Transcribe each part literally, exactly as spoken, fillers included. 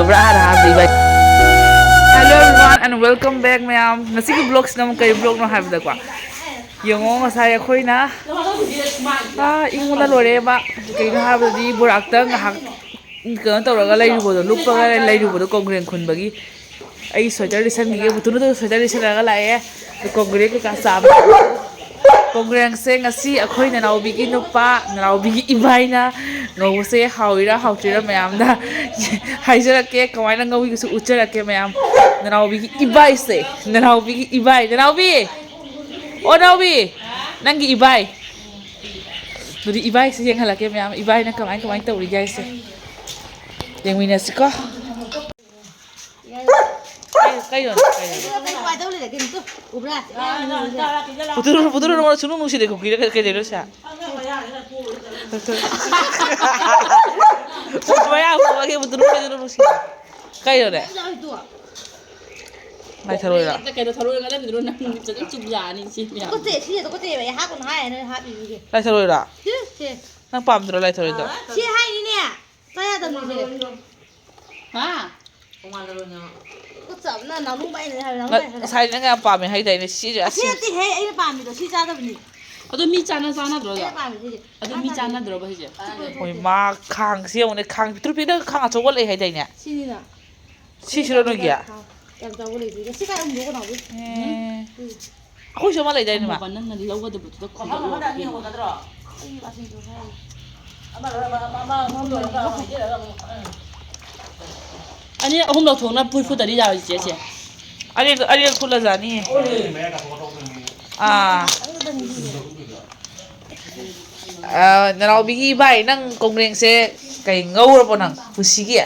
ꯕ꯭ꯔꯥ ꯍꯥꯟꯅ ꯍꯥꯟꯅ ꯏꯕꯥꯏ꯫ Hello everyone and welcome back ꯃꯌꯥꯝ꯫ ꯉꯁꯤꯒꯤ vlogꯁꯤꯅ ꯑꯃꯨꯛ ꯀꯔꯤ vlogꯅꯣ ꯍꯥꯏꯕꯗꯀꯣ, ꯌꯦꯡꯉꯣ, ꯉꯁꯥꯏ ꯑꯩꯈꯣꯏꯅ, ꯑꯥ, ꯏꯪꯕꯅ ꯂꯣꯏꯔꯦꯕ꯫ ꯀꯩꯅꯣ ꯍꯥꯏꯕꯗꯗꯤ ꯕꯣꯔꯥꯛꯇ ꯉꯥꯏꯍꯥꯛ ꯀꯩꯅꯣ ꯇꯧꯔꯒ ꯂꯩꯔꯨꯕꯗꯣ, ꯂꯨꯞꯄꯒ ꯂꯩꯔꯨꯕꯗꯣ ꯀꯣꯡꯒ꯭ꯔꯦꯡ ꯈꯨꯟꯕꯒꯤ꯫ ꯑꯩ sweater ꯂꯤꯠꯁꯟꯈꯤꯒꯦ, ꯃꯨꯇꯨꯅꯁꯨ sweater ꯂꯤꯠꯁꯜꯂꯒ ꯂꯥꯛꯑꯦ꯫ ꯀꯣꯡꯒ꯭ꯔꯦꯡ ꯀꯩꯀꯥ ꯆꯥꯕ꯫ ꯀꯣꯡꯒ꯭ꯔꯦꯡꯁꯦ ꯉꯁꯤ ꯑꯩꯈꯣꯏ ꯅꯅꯥꯎꯕꯤꯒꯤ ꯅꯨꯄꯥ, ꯅꯅꯥꯎꯕꯤꯒꯤ ꯏꯕꯥꯏꯅ ꯉꯧꯕꯁꯦ ꯍꯥꯎꯔꯤꯔꯥ ꯍꯥꯎꯇ꯭ꯔꯤꯔꯥ ꯃꯌꯥꯝꯗ ꯍꯥꯏꯖꯔꯛꯀꯦ, ꯀꯃꯥꯏꯅ ꯉꯧꯏꯒꯁꯨ ꯎꯠꯆꯔꯛꯀꯦ ꯃꯌꯥꯝ꯫ ꯅꯅꯥꯎꯕꯤꯒꯤ ꯏꯕꯥꯏꯁꯦ, ꯅꯅꯥꯎꯕꯤꯒꯤ ꯏꯕꯥꯏ, ꯅꯅꯥꯎꯕꯤ! ꯑꯣ ꯅꯥꯎꯕꯤ! ꯅꯪꯒꯤ ꯏꯕꯥꯏ! ꯑꯗꯨꯗꯤ ꯏꯕꯥꯏꯁꯦ ꯌꯦꯡꯍꯜꯂꯛꯀꯦ ꯃꯌꯥꯝ, ꯏꯕꯥꯏꯅ ꯀꯃꯥꯏ ꯀꯃꯥꯏ ꯇꯧꯔꯤꯒꯦ ꯍꯥꯏꯁꯦ꯫ ꯌꯦꯡꯃꯤꯟꯅꯁꯤꯀꯣ꯫ ꯀꯩ-, ꯀꯩꯅꯣ? ꯀꯩꯅꯣ? ꯀꯩꯅꯣ ꯀꯃꯥꯏ ꯇꯧ ꯂꯩꯔꯒꯦ? ꯑꯗꯨ ꯎꯕ꯭ꯔꯥ? ꯄꯨꯊꯣꯔꯛꯑꯣ, ꯄꯨꯊꯣꯔꯛꯑꯣ, ꯁꯨꯅꯨꯡ ꯅꯨꯡꯁꯤꯗꯦ ꯀꯨꯀꯤꯗ ꯀꯩ-, ꯀꯩꯗꯧꯔꯤꯅꯣ ꯁꯦ? ꯃꯌꯥ ꯍꯨꯒꯥꯏꯒꯦ, ꯄꯨꯊꯣꯔꯛꯑꯣ, ꯀꯩꯗꯧꯔꯤꯅꯣ ꯅꯨꯡꯁꯤꯗꯦ? ꯀꯩꯅꯣꯅꯦ? ꯂꯥꯏ ꯊꯔꯣꯏꯔꯣ? ꯀꯩꯅꯣ ꯊꯔꯣꯏ ꯉꯥꯅꯝꯗꯨꯅꯣ ꯅꯪ ꯐꯖꯅ ꯆꯨꯞ ꯌꯥꯅꯤ ꯁꯤ ꯃꯌꯥꯝ꯫ ꯇꯨꯀꯠꯆꯩ, ꯁꯤꯁꯦ ꯇꯨꯀꯠꯆꯩꯕ, ꯑꯩ ꯍꯥꯞꯀꯅꯨ ꯍꯥꯏ ꯅꯣꯏ ꯍꯥꯞꯄꯤꯁꯤꯗꯤ꯫ ꯂꯥꯏ ꯊꯔꯣꯏꯔꯣ? ꯁꯤ, ꯁꯤ꯫ ꯅꯪ ꯄꯥꯝꯗ꯭ꯔꯣ ꯂꯥꯏ ꯊꯔꯣꯏꯗꯣ? ꯁꯤ ꯍꯥꯏꯅꯤꯅꯦ꯫ ꯆꯥ ꯌꯥꯗꯕꯅꯤꯁꯦ꯫ ꯍꯥ? ꯇꯣꯉꯥꯟꯅ ꯂꯣꯏꯅ꯫ ꯇꯨꯀꯠꯆꯕꯅ ꯅꯥꯅꯨ ꯄꯥꯏꯅ ꯍꯥꯏꯕ, ꯅꯥꯅꯨ ꯉ-, ꯄꯥꯏꯅ ꯍꯥꯏꯕ꯫ ꯉꯁꯥꯏ ꯅꯪ ꯌꯥꯝ ꯄꯥꯝꯃꯦ ꯍꯥꯏꯗꯥꯏꯅꯦ? ꯁꯤꯁꯦ ꯑꯁꯤ ꯑꯁꯤ ꯅꯠꯇꯦꯍꯦ, ꯑꯩꯅ ꯄꯥꯝꯃꯤꯗꯣ ꯁꯤ ꯆꯥꯗꯕꯅꯤ꯫ ꯑꯗꯣ ꯃꯤ ꯆꯥꯅ ꯆꯥꯅꯗ꯭ꯔꯣ ꯑꯗꯣ? ꯑꯩꯅ ꯄꯥꯝꯃꯤꯁꯦ ꯁꯤꯁꯦ꯫ ꯑꯗꯣ ꯃꯤ ꯆꯥꯅꯗ꯭ꯔꯣꯕ ꯍꯥꯏꯁꯦ? ꯍꯣꯏ, ꯃꯥ ꯈꯥꯡꯁꯦ ꯌꯦꯡꯉꯨꯅꯦ, ꯈꯥꯡ ꯄꯤꯛꯇ꯭ꯔꯨ ꯄꯤꯛꯅ ꯈꯥꯡ ꯑꯆꯧꯕ ꯂꯩ ꯍꯥꯏꯗꯥꯏꯅꯦ? ꯁꯤꯅꯤꯅ꯫ ꯁꯤꯁꯤꯔꯣ ꯅꯣꯏꯒꯤ? ꯌꯥꯝ ꯆꯥꯎꯕ ꯂꯩꯇꯦ꯫ ꯁꯤ ꯀꯥꯏ ꯑꯃꯨꯛ ꯀꯅꯥ ꯍꯧꯖꯤꯛ? ꯑꯦ꯫ ꯎꯝ꯫ ꯑꯩꯈꯣꯏꯁꯨ ꯑꯃ ꯂꯩꯗꯥꯏꯅꯦ, ꯃꯥ? ꯑꯃꯨꯕ ꯅꯪꯅ ꯂꯧꯒꯗꯕꯗꯨꯗ ꯈꯨꯝꯒꯠꯂꯣ꯫ ꯑꯩꯒꯤ ꯋꯥꯁꯤꯡꯗꯣ ꯍꯥꯏꯔꯦ꯫ ꯑꯅꯤꯔꯛ ꯑꯍꯨꯝꯂꯛ ꯊꯣꯛꯅ ꯐꯨꯠ ꯐꯨꯠꯇꯗꯤ ꯌꯥꯔꯣꯏ, ꯆꯦꯆꯦ꯫ ꯑꯅꯤꯔꯛ, ꯑꯅꯤꯔꯛ ꯐꯨꯠꯂꯖꯥꯅꯤ꯫ ꯑꯥ꯫ ꯑꯥ, ꯅꯅꯥꯎꯕꯤꯒꯤ ꯏꯕꯥꯏ, ꯅꯪ ꯀꯣꯡꯒ꯭ꯔꯦꯡꯁꯦ ꯀꯩ ꯉꯧꯔꯕꯣ ꯅꯪ ꯄꯨꯟꯁꯤꯒꯤ?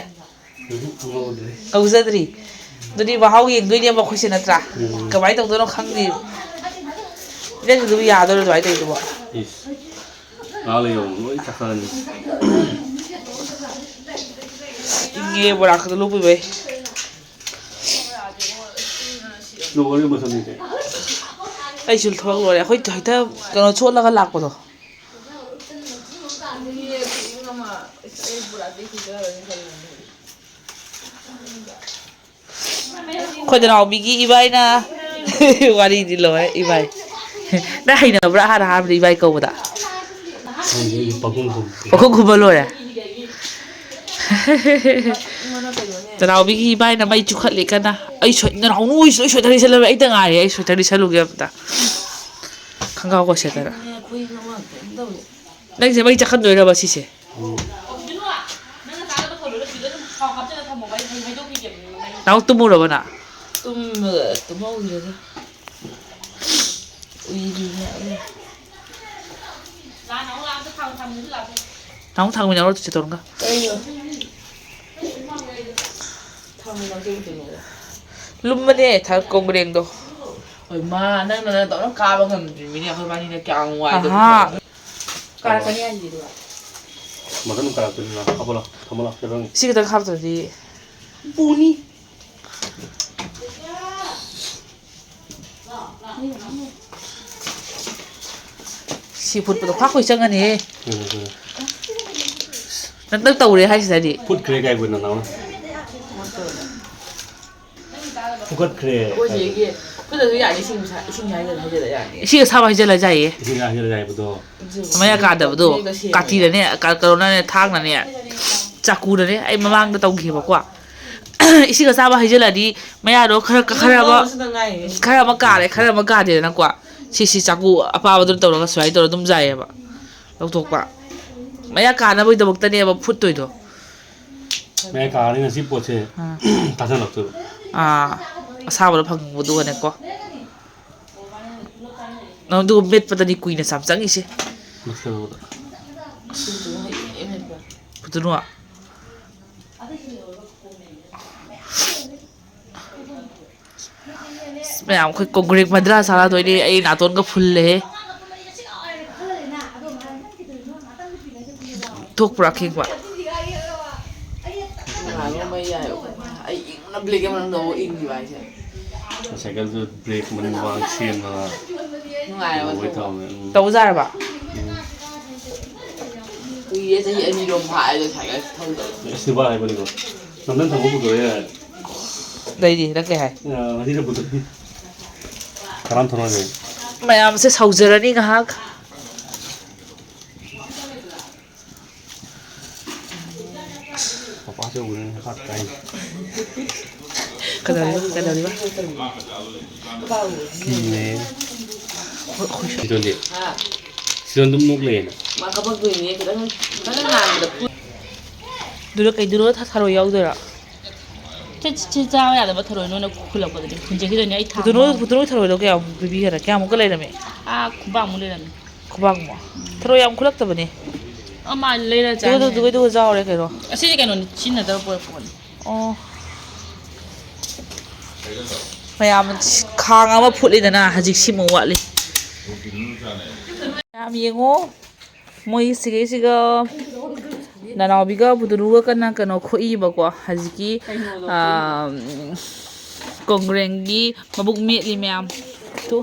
ꯉꯧꯖꯗ꯭ꯔꯤ꯫ ꯑꯗꯨꯗꯤ ꯃꯍꯥꯎ ꯌꯦꯡꯗꯣꯏꯅꯦꯕ ꯑꯩꯈꯣꯏꯁꯦ, ꯅꯠꯇ꯭ꯔꯥ? ꯎꯝ꯫ ꯀꯃꯥꯏꯅ ꯇꯧꯗꯣꯏꯅꯣ ꯈꯪꯗꯦ꯫ ꯅꯪꯒꯤꯗꯨꯕꯨ ꯌꯥꯗꯣꯏꯔꯣ ꯑꯗꯨꯃꯥꯏꯅ ꯇꯧꯔꯤꯗꯨꯕꯣ? ꯏꯁ꯫ ꯉꯥꯏꯍꯥꯛ ꯂꯩꯌꯣ, ꯂꯣꯏ ꯆꯥꯈꯠꯂꯅꯤ꯫ ꯏꯪꯉꯦ, ꯕꯣꯔꯥ ꯈꯛꯇ ꯂꯨꯞꯄꯨꯕꯩ꯫ ꯂꯣꯏꯔꯦ ꯃꯁꯝꯁꯦ꯫ ꯑꯩꯁꯨ ꯊꯕꯛ ꯂꯣꯏꯔꯦ꯫ ꯑꯩꯈꯣꯏ ꯍꯦꯛꯇ ꯀꯩꯅꯣ ꯆꯣꯠꯂꯒ ꯂꯥꯛꯄꯗꯣ꯫ ꯑꯩꯈꯣꯏ ꯅꯅꯥꯎꯕꯤꯒꯤ ꯏꯕꯥꯏꯅ ꯋꯥꯔꯤꯗꯤ ꯂꯣꯏꯔꯦ, ꯏꯕꯥꯏ꯫ ꯅꯪ ꯍꯩꯅꯕ꯭ꯔꯥ ꯑꯍꯥꯟ ꯑꯍꯥꯟꯕꯗ ꯏꯕꯥꯏ ꯀꯧꯕꯗ? ꯈꯪꯗꯦ, ꯑꯩꯁꯨ ꯄꯪꯈꯨꯝ ꯈꯨꯝ꯫ ꯄꯪꯈꯨꯝ ꯈꯨꯝꯕ ꯂꯣꯏꯔꯦ꯫ ꯅꯅꯥꯎꯕꯤꯒꯤ ꯏꯕꯥꯏꯅ ꯃꯩ ꯆꯨꯈꯠꯂꯤ ꯀꯟꯅ꯫ ꯑꯩ ꯁꯣꯏ-, ꯅꯅꯥꯎ ꯅꯣꯏꯁꯨ ꯂꯣꯏ ꯁꯣꯏꯊꯔꯤ ꯁꯜꯂꯝꯃꯦ, ꯑꯩꯇ ꯉꯥꯏꯔꯦ ꯑꯩ ꯁꯣꯏꯊꯔꯤ ꯁꯜꯂꯨꯒꯦ ꯑꯝꯇ꯫ ꯈꯪꯒꯥꯎꯒ ꯁꯦꯠꯇꯅ꯫ ꯅꯪꯁꯦ ꯃꯩ ꯆꯥꯛꯍꯟꯗꯣꯏꯔꯕ ꯁꯤꯁꯦ? ꯎꯝ꯫ ꯅꯥꯎ ꯇꯨꯝꯃꯨꯔꯕ ꯅꯪ? ꯇꯨꯝꯕꯒ ꯇꯨꯝꯍꯧꯗ꯭ꯔꯦꯗ꯫ ꯎꯏꯔꯤꯅꯦ ꯑꯩ꯫ ꯅꯥꯎ ꯊꯥꯡꯃꯤꯟꯅꯔꯣ ꯆꯦ ꯇꯣꯟꯒ꯫ ꯀꯩꯅꯣ? ꯊꯥꯡꯃꯤꯟꯅꯔꯣ ꯆꯦ ꯇꯣꯟꯒ꯫ ꯂꯨꯝꯕꯅꯦ ꯊ-, ꯀꯣꯡꯒ꯭ꯔꯦꯡꯗꯣ꯫ ꯍꯣꯏ ꯃꯥ, ꯅꯪꯅ ꯅꯇꯣꯝꯇ ꯀꯥꯕ ꯉꯝꯗ꯭ꯔꯤꯃꯤꯅꯦ ꯑꯩꯈꯣꯏꯕꯥꯅꯤꯅ ꯀꯌꯥꯝ ꯋꯥꯏꯗꯣ꯫ ꯑꯍꯥ꯫ ꯈꯪꯕ꯭ꯔꯥ? ꯀꯥꯔꯛꯀꯅꯤ ꯍꯥꯏꯁꯤꯗꯤ ꯑꯗꯨꯒ꯫ ꯃꯊꯟ ꯀꯥꯔꯛꯇꯣꯏꯅꯤꯅ ꯍꯥꯞꯄꯠꯂꯣ, ꯊꯝꯃꯣ ꯂꯥꯎ, ꯀꯩꯗꯧꯔꯒꯦ? ꯁꯤ ꯈꯛꯇꯪ ꯍꯥꯞꯇ꯭ꯔꯗꯤ꯫ ꯄꯨꯅꯤ꯫ ꯁꯤ ꯐꯨꯠꯄꯗꯣ ꯈ꯭ꯋꯥꯛ ꯈꯣꯏ ꯆꯪꯉꯅꯤꯍꯦ꯫ ꯎꯝ, ꯎꯝ꯫ ꯅꯪ ꯇꯧꯔꯦ ꯍꯥꯏꯁꯤꯗꯗꯤ꯫ ꯐꯨꯠꯈ꯭ꯔꯦ ꯀꯥꯏꯕ ꯅꯅꯥꯎꯅ꯫ ꯐꯨꯒꯠꯈ꯭ꯔꯦ꯫ ꯑꯩꯈꯣꯏ ꯆꯦꯒꯤ ꯐꯨꯠꯇꯁꯨ ꯌꯥꯅꯤ, ꯏꯁꯤꯡ ꯁꯥ-, ꯏꯁꯤꯡ ꯍꯩꯖꯤꯜꯂ ꯍꯩꯖꯤꯜꯂ ꯌꯥꯅꯤ꯫ ꯏꯁꯤꯡ ꯑꯁꯥꯕ ꯍꯩꯖꯤꯜꯂ ꯌꯥꯏꯌꯦ꯫ ꯏꯁꯤꯡ ꯍꯩꯖꯤꯜꯂ ꯌꯥꯏꯕꯗꯣ꯫ ꯃꯌꯥ ꯀꯥꯗꯕꯗꯣ꯫ ꯃꯤꯒ ꯁꯦꯝꯃꯦ꯫ ꯀꯥꯇꯤꯅꯅꯦ, ꯀ-, ꯀꯩꯅꯣꯅꯅꯦ, ꯊꯥꯡꯅꯅꯦ, ꯆꯥꯀꯨꯅꯅꯦ, ꯑꯩ ꯃꯃꯥꯡꯗ ꯇꯧꯈꯤꯕꯀꯣ꯫ ꯏꯁꯤꯡ ꯑꯁꯥꯕ ꯍꯩꯖꯤꯜꯂꯗꯤ ꯃꯌꯥꯗꯣ ꯈꯔ, ꯈꯔ ꯑꯃ, ꯂꯧꯕꯁꯨꯗ ꯉꯥꯏꯔꯤꯅꯦ꯫ ꯈꯔ ꯑꯃ ꯀꯥꯔꯦ, ꯈꯔ ꯑꯃ ꯀꯥꯗꯦꯗꯅꯀꯣ꯫ ꯁꯤ, ꯁꯤ ꯆꯥꯀꯨ ꯑꯄꯥꯕꯗꯨꯅ ꯇꯧꯔꯒ ꯁꯨꯃꯥꯏꯅ ꯇꯧꯔꯒ ꯑꯗꯨꯝ ꯌꯥꯏꯌꯦꯕ ꯂꯧꯊꯣꯛꯄ꯫ ꯃꯌꯥ ꯀꯥꯅꯕꯒꯤꯗꯃꯛꯇꯅꯦꯕ ꯐꯨꯠꯇꯣꯏꯗꯣ꯫ ꯃꯌꯥ ꯀꯥꯔꯗꯤ ꯉꯁꯤ ꯄꯣꯠꯁꯦ ꯑꯥ꯫ ꯇꯥꯁꯜꯂꯛꯇꯣꯏꯕ꯫ ꯑꯥ, ꯑꯁꯥꯕꯗꯣ ꯐꯪꯕꯗꯨꯒꯅꯦꯀꯣ꯫ ꯅꯪ ꯑꯗꯨꯒ ꯃꯦꯠꯄꯗꯅꯤ ꯀꯨꯏꯅ ꯆꯥꯝ ꯆꯪꯉꯤꯁꯦ꯫ ꯃꯁꯇꯔꯗ꯫ ꯐꯨꯠꯇꯨꯅꯨ꯫ ꯑꯁ, ꯃꯌꯥꯝ ꯑꯩꯈꯣꯏ ꯀꯣꯡꯒ꯭ꯔꯦꯡ ꯃꯗ꯭ꯔꯥ ꯆꯥꯔꯗꯣꯏꯅꯦ꯫ ꯑꯩ ꯅꯥꯇꯣꯟꯒ ꯐꯨꯜꯂꯦꯍꯦ꯫ ꯊꯣꯛꯄ꯭ꯔꯥ ꯑꯈꯦꯡꯕ? ꯅꯨꯡꯉꯥꯏꯕ ꯑꯃ ꯌꯥꯏ꯫ ꯑꯩ ꯏꯪꯅ ꯕ꯭ꯂꯦꯡꯀꯦꯠ ꯃꯅꯨꯡꯗ ꯑꯃꯨꯛ ꯏꯪꯉꯤꯕ ꯍꯥꯏꯁꯦ꯫ ꯁꯥꯏꯀꯜꯗꯨ ꯕ꯭ꯔꯦꯛ ꯃꯅꯤꯡ ꯃꯃꯥꯡ ꯁꯦꯝꯗꯅ ꯅꯨꯡꯉꯥꯏꯕ ꯇꯧꯕꯩ ꯊꯧꯕ꯫ ꯇꯧꯔꯝꯃꯦ꯫ ꯎꯝ꯫ ꯇꯧꯖꯥꯔꯕ? ꯎꯝ꯫ ꯀꯨꯏꯔꯦ, ꯆꯍꯤ ꯑꯅꯤꯔꯣꯝ ꯐꯥꯔꯦ ꯁꯥꯏꯀꯜ ꯊꯧꯗꯕ꯫ ꯑꯁ, ꯅꯨꯄꯥ ꯍꯥꯏꯕꯅꯤꯀꯣ꯫ ꯅꯪ ꯊꯕꯛ ꯄꯨꯊꯣꯛꯑꯦ꯫ ꯂꯩꯔꯤ, ꯅꯪ ꯀꯩ ꯍꯥꯏ? ꯑ, ꯉꯁꯤꯅ ꯄꯨꯊꯣꯛꯑꯦ꯫ ꯀꯔꯝ ꯊꯣꯛꯂꯛꯑꯒꯦ? ꯃꯌꯥꯝꯁꯦ ꯁꯧꯖꯔꯅꯤ ꯉꯥꯏꯍꯥꯛ꯫ ꯄꯄꯥꯁꯦ ꯎꯔꯦꯅꯦ, ꯍꯥꯠ ꯀꯥꯏꯅ꯫ ꯀꯩꯗꯧꯔꯤꯕ? ꯀꯩꯗꯧꯔꯤꯕ? ꯁꯤꯅꯦ꯫ ꯁꯤꯗꯣꯟꯗꯤ? ꯁꯤꯗꯣꯟ ꯑꯗꯨꯝ ꯅꯣꯛ ꯂꯩꯌꯦꯅ꯫ ꯃꯥ ꯀꯞꯄꯛꯇꯣꯏꯅꯦ, ꯈꯤꯇꯪ, ꯈꯤꯇꯪ ꯉꯥꯟꯕꯗ ꯐꯨ- ꯑꯗꯨꯗ ꯀꯩꯗꯨꯔꯣ ꯊ-, ꯊꯔꯣꯏ ꯌꯥꯎꯗꯣꯏꯔꯥ? ꯆꯦ, ꯆꯦ, ꯆꯥꯕ ꯌꯥꯗꯕ ꯊꯔꯣꯏ ꯅꯣꯏꯅ ꯈꯨꯜꯂꯛꯄꯗꯗꯤ ꯍꯨꯟꯖꯈꯤꯗꯣꯏꯅꯦ, ꯑꯩ ꯊꯥꯡ ꯄꯨꯊꯣꯔꯛꯑꯣ, ꯃꯥꯡꯉꯦ꯫ ꯄꯨꯊꯣꯔꯛꯑꯣ ꯊꯔꯣꯏꯗꯣ ꯀꯌꯥꯃꯨꯛ ꯄꯤꯕꯤꯈꯔꯦ? ꯀꯌꯥꯃꯨꯛꯀ ꯂꯩꯔꯝꯃꯤ? ꯑꯥ, ꯈꯨꯕꯥꯛꯃꯨꯛ ꯂꯩꯔꯝꯃꯤ꯫ ꯈꯨꯕꯥꯛꯃꯨꯛ? ꯊꯔꯣꯏ ꯌꯥꯝ ꯈꯨꯠꯂꯛꯇꯕꯅꯦ꯫ ꯑꯃ ꯂꯩꯔ ꯆꯥꯅꯤ꯫ ꯑꯗꯨꯒ, ꯑꯗꯨꯒ ꯆꯥꯎꯔꯦ ꯀꯩꯅꯣ꯫ ꯑꯁꯤꯗꯤ ꯀꯩꯅꯣꯅꯤ, ꯁꯤꯖꯤꯟꯅꯗꯕ ꯄꯣꯠ, ꯄꯣꯠꯅꯤ꯫ ꯑꯣ꯫ ꯃꯌꯥꯝ ꯈꯥꯡ ꯑꯃ ꯐꯨꯠꯂꯤꯗꯅ, ꯍꯧꯖꯤꯛ ꯁꯤꯃꯨꯛ ꯋꯥꯠꯂꯤ꯫ ꯃꯌꯥꯝ ꯌꯦꯡꯉꯣ꯫ ꯃꯣꯏ ꯁꯤꯒꯩꯁꯤꯒ ꯅꯅꯥꯎꯕꯤꯒ ꯕꯨꯗꯨꯔꯨꯒ ꯀꯟꯅ ꯀꯩꯅꯣ ꯈꯣꯛꯏꯕꯀꯣ꯫ ꯍꯧꯖꯤꯛꯀꯤ, ꯀꯩꯅꯣꯗꯣ ꯑꯥ, ꯀꯣꯡꯒ꯭ꯔꯦꯡꯒꯤ ꯃꯕꯨꯛ ꯃꯦꯠꯂꯤ ꯃꯌꯥꯝ꯫ ꯇꯨ꯫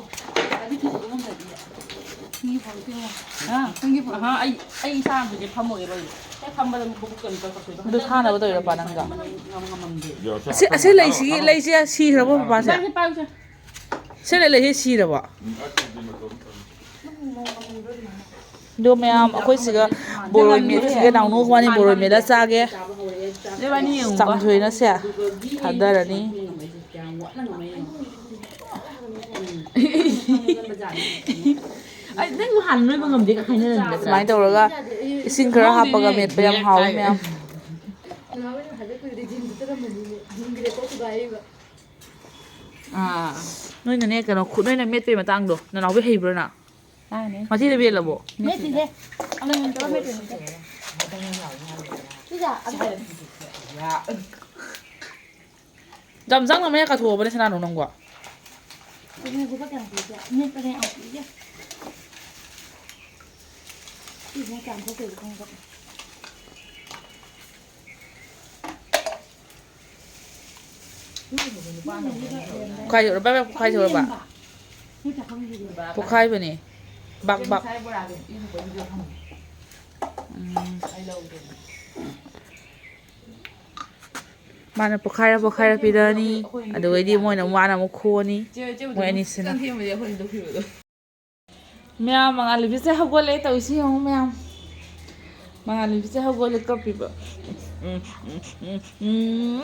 ꯑꯥ, ꯅꯪꯒꯤ, ꯑꯍꯥ, ꯑꯩ, ꯑꯩ ꯏꯁꯥ ꯑꯝꯇꯗꯤ ꯐꯝꯃꯣꯏꯕ ꯑꯩ꯫ ꯍꯦꯛ ꯐꯝꯕꯗ ꯃꯕꯨꯛ ꯀꯩꯅꯣ ꯇꯧꯈꯠꯇꯣꯏꯕ꯫ ꯑꯗꯨ ꯊꯥꯅꯕ ꯇꯧꯔꯤꯔꯣ, ꯄꯥ, ꯅꯪꯒ? ꯉꯝ-, ꯉꯝꯗꯦ꯫ ꯑꯁꯤ, ꯑꯁꯤ ꯂꯩꯁꯤꯒꯤ, ꯂꯩꯁꯦ ꯁꯤꯈ꯭ꯔꯕꯣ, ꯄꯥꯄꯥꯁꯦ? ꯄꯥꯏꯁꯦ, ꯄꯥꯏꯁꯦ꯫ ꯁꯤ ꯂꯩ, ꯂꯩꯁꯦ ꯁꯤꯔꯕꯣ? ꯑꯗꯣ ꯃꯌꯥꯝ, ꯑꯩꯈꯣꯏ ꯁꯤꯒ ꯕꯣꯔꯣꯏ ꯃꯦꯠ-, ꯁꯤꯒ ꯅꯥꯎꯅꯨ ꯈꯣꯏꯕꯥꯅꯤ ꯕꯣꯔꯣꯏ ꯃꯦꯠꯂ ꯆꯥꯒꯦ꯫ ꯅꯣꯏꯕꯥꯅꯤ ꯌꯦꯡꯉꯨꯀꯣ꯫ ꯆꯥꯝꯊꯣꯛꯅꯁꯦ ꯊꯥꯗꯔꯅꯤ꯫ ꯑꯩ ꯅꯪꯕꯨ ꯍꯥꯟꯅ ꯅꯣꯏꯕ ꯉꯝꯗꯦꯒ ꯍꯥꯏꯅꯔꯝꯗ꯭ꯔꯥ? ꯁꯨꯃꯥꯏꯅ ꯇꯧꯔꯒ ꯏꯁꯤꯡ ꯈꯔ ꯍꯥꯞꯄꯒ ꯃꯦꯠꯄ ꯌꯥꯝ ꯍꯥꯎꯋꯤ ꯃꯌꯥꯝ꯫ ꯑꯥ꯫ ꯅꯣꯏꯅꯅꯦ, ꯀꯩꯅꯣ, ꯈꯨꯠ ꯅꯣꯏꯅ ꯃꯦꯠꯄꯩ ꯃꯇꯥꯡꯗꯣ, ꯅꯅꯥꯎꯕꯤ ꯍꯩꯕ꯭ꯔꯣ ꯅꯪ? ꯇꯥꯅꯦ꯫ ꯃꯊꯤꯗ ꯃꯦꯠꯂꯕꯣ? ꯃꯦꯠꯇꯤꯍꯦ꯫ ꯑꯃ ꯃꯦꯠꯇꯣ ꯃꯦꯠꯇꯣ ꯃꯦꯠꯇꯣ꯫ ꯁꯤꯁꯦ ꯑꯝꯇ ꯌꯥꯝ ꯆꯪꯅ ꯃꯌꯥ ꯀꯥꯊꯣꯛꯑꯕꯅꯦ ꯁꯅꯥꯅꯨ ꯅꯪꯕꯣ꯫ ꯁꯤꯅ ꯂꯨꯄꯥ ꯀꯌꯥ ꯄꯤꯒꯦ? ꯃꯦꯠꯄꯅꯦ ꯌꯥꯝ ꯄꯤꯒꯦ꯫ ꯁꯤꯁꯤꯅ ꯀꯌꯥꯝ ꯊꯣꯛꯇꯣꯏꯅꯣ ꯈꯪꯗꯦ꯫ ꯄꯨꯈꯥꯏ ꯊꯣꯛꯔꯕ, ꯄꯨꯈꯥꯏ ꯊꯣꯛꯔꯕ? ꯄꯨꯈꯥꯏꯕꯅꯦ꯫ ꯕꯥꯛ, ꯕꯥꯛ꯫ ꯎꯝ꯫ ꯃꯥꯅ ꯄꯣꯛꯈꯥꯏꯔ ꯄꯣꯛꯈꯥꯏꯔ ꯄꯤꯔꯛꯑꯅꯤ, ꯑꯗꯨꯒꯩꯗꯤ ꯃꯣꯏꯅ ꯃꯥꯅ ꯑꯃꯨꯛ ꯈꯣꯛꯑꯅꯤ, ꯆꯦ, ꯆꯦ, ꯃꯣꯏ ꯑꯅꯤꯁꯤꯅ꯫ ꯆꯪꯈꯤꯕꯗꯤ ꯑꯩꯈꯣꯏꯅ ꯂꯧꯈꯤꯕꯗꯣ꯫ ꯃꯌꯥꯝ, ꯃꯉꯥꯜꯂꯩꯕꯤꯁꯦ ꯍꯧꯒꯠꯂꯦ ꯇꯧꯔꯤꯁꯤ ꯌꯦꯡꯉꯨ ꯃꯌꯥꯝ꯫ ꯃꯉꯥꯜꯂꯩꯕꯤꯁꯦ ꯍꯧꯒꯠꯂꯦ ꯀꯞꯄꯤꯕ꯫ ꯎꯝ, ꯎꯝ, ꯎꯝ, ꯎꯝ꯫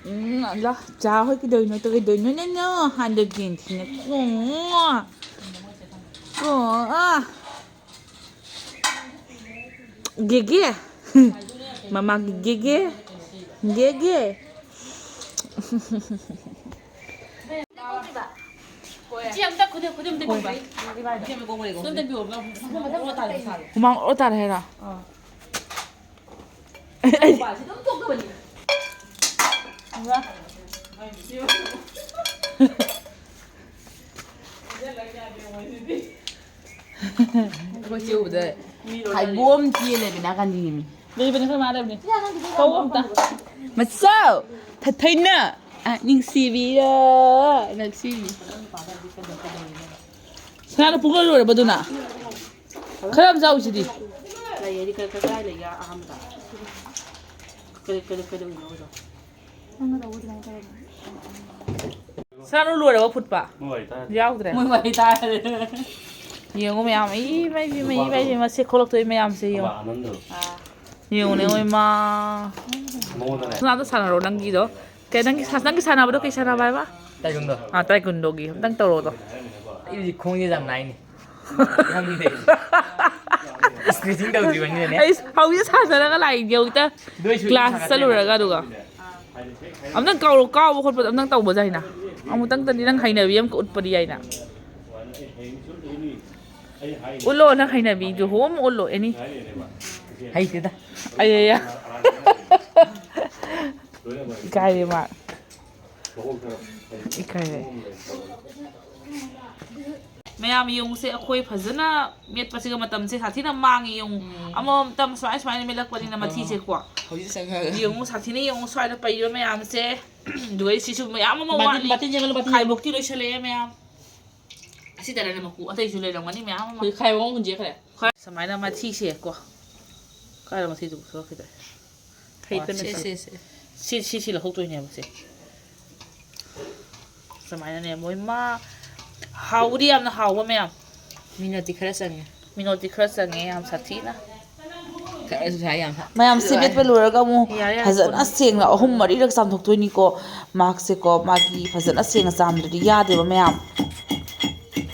ꯎꯝ, ꯂꯥ, ꯆꯥ ꯍꯣꯏ ꯀꯩꯗꯧꯔꯤꯅꯣ? ꯀꯩꯗꯧꯔꯤꯅꯣ? ꯅꯣ, ꯅꯣ, ꯍꯥꯟꯅ ꯌꯦꯡꯈꯤꯅꯦ꯫ ꯀꯣ, ꯀꯣ, ꯑꯥ꯫ ꯒꯦꯒꯦ꯫ ꯃꯃꯥꯒꯤ ꯒꯦꯒꯦ꯫ ꯒꯦꯒꯦ꯫ ꯏꯆꯦ, ꯑꯝꯇ ꯈꯨꯗꯤ-, ꯈꯨꯗꯤ ꯑꯝꯇ ꯄꯤꯕ꯫ ꯈꯨꯗꯤ ꯑꯝꯇ ꯄꯤꯌꯣ꯫ ꯃꯊꯪ, ꯃꯊꯪ ꯑꯣ ꯇꯥꯔꯦ, ꯃꯁꯥꯗꯣ꯫ ꯍꯨꯃꯥꯡ ꯑꯣꯔꯣ ꯇꯥꯔꯦ ꯍꯥꯏꯔꯣ? ꯑꯥ꯫ ꯅꯨꯄꯥꯁꯤ ꯑꯗꯨꯝ ꯇꯣꯛꯇꯕꯅꯤ꯫ ꯑꯩꯈꯣꯏ ꯆꯦ ꯎꯕꯗ ꯍꯥꯏꯕꯣꯝ ꯆꯦꯜꯂꯦꯕ ꯅꯥꯀꯟꯗꯒꯤ ꯃꯤ꯫ ꯂꯩꯕꯅꯦ ꯑꯩꯈꯣꯏ ꯃꯥ ꯂꯩꯕꯅꯦ꯫ ꯀꯧ ꯑꯝꯇ꯫ ꯃꯆꯧ! ꯊ-, ꯊꯣꯏꯅ! ꯑ, ꯅꯨꯡꯁꯤꯕꯤꯌꯣ! ꯅꯨꯡꯁꯤꯕꯤ꯫ ꯁꯅꯥꯗꯣ ꯄꯨꯡꯂꯣꯏ ꯂꯣꯏꯔꯕ ꯑꯗꯨꯅ? ꯈꯔ ꯑꯃ ꯆꯥꯎꯁꯤꯗꯤ꯫ ꯂꯩꯌꯦꯗꯤ ꯀ-, ꯀ-, ꯀꯗꯥꯏ ꯂꯩꯒꯦ ꯑꯍꯥꯟꯕꯗ? ꯀꯔꯤ, ꯀꯔꯤ, ꯀꯩꯗꯧꯔꯤꯅꯣ ꯑꯗꯣ? ꯁꯅꯥ ꯂꯣꯏꯔꯕ ꯐꯨꯠꯄ? ꯃꯣꯏ ꯋꯥꯔꯤ ꯇꯥꯔꯦ꯫ ꯌꯥꯎꯗ꯭ꯔꯦ? ꯃꯣꯏ ꯋꯥꯔꯤ ꯇꯥꯔꯦ꯫ ꯌꯦꯡꯉꯣ ꯃꯌꯥꯝ, ꯏꯃꯥꯏ, ꯏꯃꯥꯏ, ꯏꯃꯥꯏ, ꯏꯃꯥꯏ, ꯃꯁꯤ ꯈꯣꯛꯂꯛꯇꯣꯏ ꯃꯌꯥꯝꯁꯦ ꯌꯦꯡꯉꯣ꯫ ꯑꯥ꯫ ꯌꯦꯡꯉꯨꯅꯦ, ꯃꯣꯏ ꯃꯥ꯫ ꯃꯉꯣꯟꯗꯅꯦ꯫ ꯁꯅꯥꯗꯣ ꯁꯥꯟꯅꯔꯣ ꯅꯪꯒꯤꯗꯣ꯫ ꯀꯩ ꯅꯪꯒꯤ ꯁꯥ-, ꯅꯪꯒꯤ ꯁꯥꯟꯅꯕꯗꯣ ꯀꯩ ꯁꯥꯟꯅꯕ ꯍꯥꯏꯕ? ꯇꯥꯏꯀꯨꯟꯗꯣ꯫ ꯑꯥ, ꯇꯥꯏꯀꯨꯟꯗꯣꯒꯤ ꯑꯝꯇꯪ ꯇꯧꯔꯣꯗꯣ꯫ ꯑꯩ ꯍꯧꯖꯤꯛ ꯈꯣꯡꯁꯦ ꯌꯥꯝ ꯅꯥꯏꯅꯦ꯫ ꯈꯪꯗꯦ꯫ Stretching ꯇꯧꯗ꯭ꯔꯤꯕꯅꯤꯅꯅꯦ꯫ ꯑꯩ ꯍꯧꯖꯤꯛ ꯁꯥꯟꯅꯔꯒ ꯂꯥꯛꯏꯅꯦ ꯍꯧꯖꯤꯛꯇ꯫ ꯑꯗꯨ ꯑꯣꯏꯁꯨ class ꯏꯁꯥ ꯆꯠꯂꯨꯔꯒ ꯑꯗꯨꯒ꯫ ꯑꯝꯇꯪ ꯀꯥꯎꯔꯣ, ꯀꯥꯎꯕ ꯈꯣꯠꯄꯗꯣ ꯑꯝꯇꯪ ꯇꯧꯕꯁꯦ ꯍꯥꯏꯅ꯫ ꯑꯃꯨꯛꯇꯪꯗꯗꯤ ꯅꯪ ꯍꯩꯅꯕꯤ ꯑꯃ ꯎꯠꯄꯗꯤ ꯌꯥꯏꯅ꯫ ꯎꯠꯂꯣ ꯅꯪ ꯍꯩꯅꯕꯤꯗꯨ, ꯍꯣꯝ ꯎꯠꯂꯣ, ꯑꯦꯅꯤ꯫ ꯍꯩꯇꯦꯗ꯫ ꯑꯌꯥ꯫ ꯏꯀꯥꯏꯔꯦ ꯃꯥ꯫ ꯏꯀꯥꯏꯔꯦ꯫ ꯃꯌꯥꯝ ꯌꯦꯡꯉꯨꯁꯦ, ꯑꯩꯈꯣꯏ ꯐꯖꯅ ꯃꯦꯠꯄꯁꯤꯒ ꯃꯇꯝꯁꯦ ꯁꯥꯊꯤꯅ ꯃꯥꯡꯉꯤ ꯌꯦꯡꯉꯨ꯫ ꯎꯝ꯫ ꯑꯃꯃꯝꯇ ꯁꯨꯃꯥꯏ ꯁꯨꯃꯥꯏꯅ ꯃꯦꯠꯂꯛꯄꯅꯤꯅ ꯃꯊꯤꯁꯦꯀꯣ꯫ ꯍꯧꯖꯤꯛ ꯆꯪꯉꯛꯑꯒ꯫ ꯌꯦꯡꯉꯨ, ꯁꯥꯊꯤꯅ ꯌꯦꯡꯉꯨ, ꯁ꯭ꯋꯥꯏꯗ ꯄꯩꯔꯤꯕ ꯃꯌꯥꯝꯁꯦ꯫ ꯑꯗꯨꯒ ꯁꯤꯁꯨ ꯃꯌꯥꯝ ꯑꯃ ꯕꯥꯇꯤꯟ, ꯋꯥꯠꯂꯤ꯫ ꯕꯥꯇꯤꯟ ꯌꯦꯡꯍꯜꯂꯨ, ꯕꯥꯇꯤꯟ ꯌꯦꯡꯍꯜꯂꯨ꯫ ꯈꯥꯏꯕꯣꯛꯇꯤ ꯂꯣꯏꯁꯜꯂꯛꯑꯦ ꯃꯌꯥꯝ꯫ ꯑꯁꯤꯗꯅꯅꯦ ꯃꯀꯨ ꯑꯇꯩꯁꯨ ꯂꯩꯔꯝꯒꯅꯤ ꯃꯌꯥꯝ ꯑꯃ꯫ ꯍꯧꯖꯤꯛ ꯈꯥꯏꯕꯣꯛ ꯑꯃꯨꯛ ꯍꯨꯟꯖꯤꯟꯈ꯭ꯔꯦ꯫ ꯁꯨꯃꯥꯏꯅ ꯃꯊꯤꯁꯦꯀꯣ꯫ ꯀꯥꯏꯗ ꯃꯊꯤꯗꯨꯕꯨ ꯊꯣꯛꯂꯛꯈꯤꯗ꯭ꯔꯦ? ꯍꯩꯇꯅ ꯁꯤ, ꯁꯤ, ꯁꯤ꯫ ꯁꯤ, ꯁꯤ, ꯁꯤ ꯂꯧꯍꯧꯗꯣꯏꯅꯦꯕ ꯁꯦ꯫ ꯁꯨꯃꯥꯏꯅꯅꯦ ꯃꯣꯏ ꯃꯥ ꯍꯥꯎꯕꯗꯤ ꯌꯥꯝꯅ ꯍꯥꯎꯕ ꯃꯌꯥꯝ꯫ ꯃꯤꯅꯠꯇꯤ ꯈꯔ ꯆꯪꯉꯦ꯫ ꯃꯤꯅꯣꯠꯇꯤ ꯈꯔ ꯆꯪꯉꯦ ꯌꯥꯝ ꯁꯥꯊꯤꯅ꯫ ꯈꯔꯁꯨ ꯁꯥꯏ ꯌꯥꯝ ꯁꯥ-, ꯃꯌꯥꯝ ꯁꯤ ꯃꯦꯠꯄ ꯂꯣꯏꯔꯒ ꯑꯃꯨꯛ ꯌꯥꯔꯦ, ꯌꯥꯔꯦ, ꯐꯖꯅ ꯀꯣꯟꯅ꯫ ꯁꯦꯡꯅ ꯑꯍꯨꯝ ꯃꯔꯤꯔꯛ ꯆꯥꯝꯊꯣꯛꯇꯣꯏꯅꯤꯀꯣ꯫ ꯃꯥꯛꯁꯦꯀꯣ ꯃꯥꯒꯤ ꯐꯖꯅ ꯁꯦꯡꯅ ꯆꯥꯝꯗ꯭ꯔꯗꯤ ꯌꯥꯗꯦꯕ ꯃꯌꯥꯝ꯫